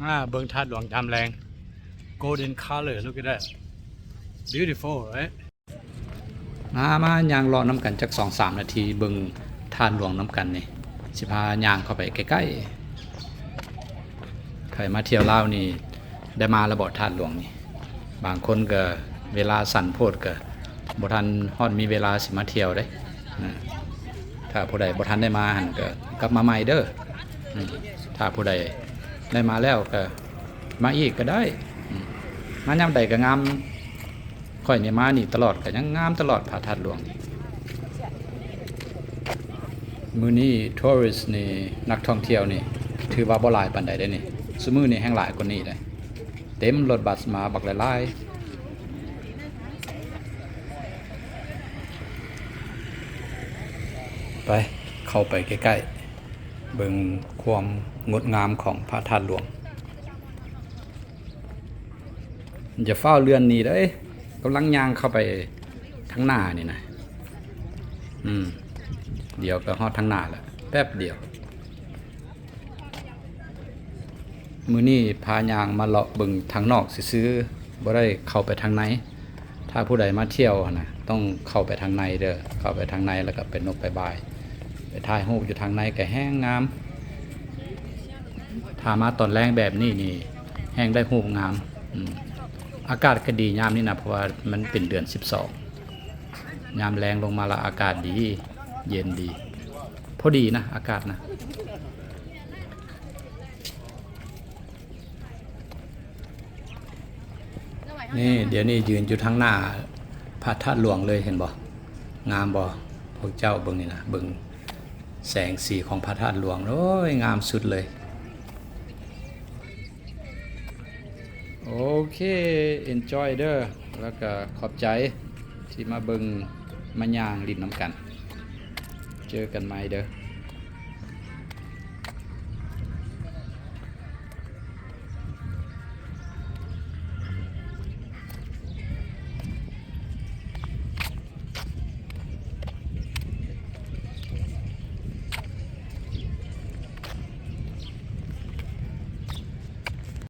ອ່າ ເບິ່ງທາດຫຼວງຍາມແລງ Golden color, look at that, beautiful, right? ມາ ມາຍ່າງເລາະນຳກັນຈັກສອງສາມນາທີ ເບິ່ງທາດຫຼວງນຳກັນນີ້ ຊິພາຍ່າງເຂົ້າໄປໃກ້ໆ. ໃຜມາທ່ຽວລາວນີ້ ໄດ້ມາແລ້ວບໍ່ທາດຫຼວງນີ້? ບາງຄົນກໍເວລາສັ້ນໂພດ ກໍບໍ່ທັນຮອດມີເວລາຊິມາທ່ຽວເດ້. ອາ ຖ້າຜູ້ໃດບໍ່ທັນໄດ້ມາຫັ້ນ ກໍກັບມາໃໝ່ເດີ. ອາ ຖ້າຜູ້ໃດໄດ້ມາແລ້ວກໍມາອີກກໍໄດ້. ອາ ມາຍາມໃດກໍງາມ. ຂ້ອຍນີ້ມານີ້ຕະຫຼອດ ກໍຍັງງາມຕະຫຼອດ ພະທາດຫຼວງນີ້. ມື້ນີ້ tourist ນີ້ ນັກທ່ອງທ່ຽວນີ້ ຖືວ່າບໍ່ຫຼາຍປານໃດເດ້ນີ້. ຊຸມື້ນີ້ແຮ່ງຫຼາຍກວ່ານີ້ເດ້. ເຕັມລົດບັສມາບັກຫຼາຍໆ. ໄປ ເຂົ້າໄປໃກ້ໆ ເບິ່ງຄວາມງົດງາມຂອງພະທາດຫຼວງ. ຢ່າຟ້າວເລື່ອນໜີເດີ້ ກຳລັງຍ່າງເຂົ້າໄປທາງໜ້ານີ້ນະ. ອືມ ດຽວກໍຮອດທາງໜ້າລະ ແປັບດຽວ. ມື້ນີ້ພາຍ່າງມາເລາະເບິ່ງທາງນອກຊື່ໆ ບໍ່ໄດ້ເຂົ້າໄປທາງໃນ. ຖ້າຜູ້ໃດມາທ່ຽວຫັ້ນນະ ຕ້ອງເຂົ້າໄປທາງໃນເດີ້. ເຂົ້າໄປທາງໃນແລ້ວກໍໄປນົບໄປບາຍ ໄປຖ່າຍຮູບຢູ່ທາງໃນກໍແຮ່ງງາມ. ຖ້າມາຕອນແລງແບບນີ້ນີ້ ແຮ່ງໄດ້ຮູບງາມ. ອືມ ອາກາດກໍດີຍາມນີ້ນະ ເພາະວ່າມັນເປັນເດືອນສິບສອງ ຍາມແລງລົງມາລະອາກາດດີ ເຢັນດີ ພໍດີນະ ອາກາດນະ. ນີ້ ດຽວນີ້ຢືນຢູ່ທາງໜ້າພະທາດຫຼວງເລີຍ ເຫັນບໍ່? ງາມບໍ່? ພວກເຈົ້າເບິ່ງນີ້ນະ ເບິ່ງແສງສີຂອງພະທາດຫຼວງ ໂອ້ຍ ງາມສຸດເລີຍ. ໂອເຄ enjoy ເດີ້ ແລ້ວກໍຂອບໃຈທີ່ມາເບິ່ງ ມາຍ່າງຫຼິ້ນນຳກັນ. ເຈີກັນໃໝ່ເດີ້.